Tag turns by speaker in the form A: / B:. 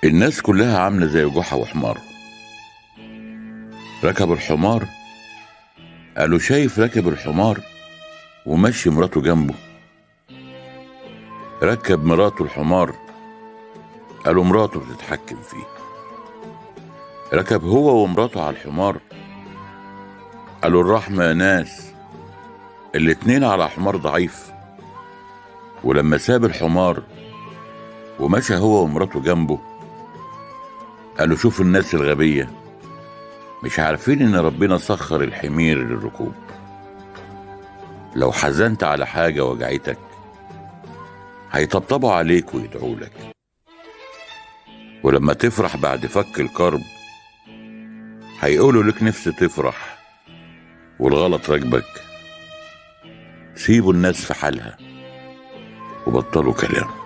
A: الناس كلها عاملة زي جحا وحماره. ركب الحمار، قالوا شايف راكب الحمار ومشي مراته جنبه. ركب مراته الحمار، قالوا مراته بتتحكم فيه. ركب هو ومراته على الحمار، قالوا الرحمة يا ناس، الاتنين على حمار ضعيف. ولما ساب الحمار ومشى هو ومراته جنبه، قالوا شوف الناس الغبية، مش عارفين ان ربنا سخر الحمير للركوب. لو حزنت على حاجة وجعتك هيطبطبوا عليك ويدعوا لك، ولما تفرح بعد فك الكرب هيقولوا لك نفسي تفرح والغلط راكبك. سيبوا الناس في حالها وبطلوا كلام.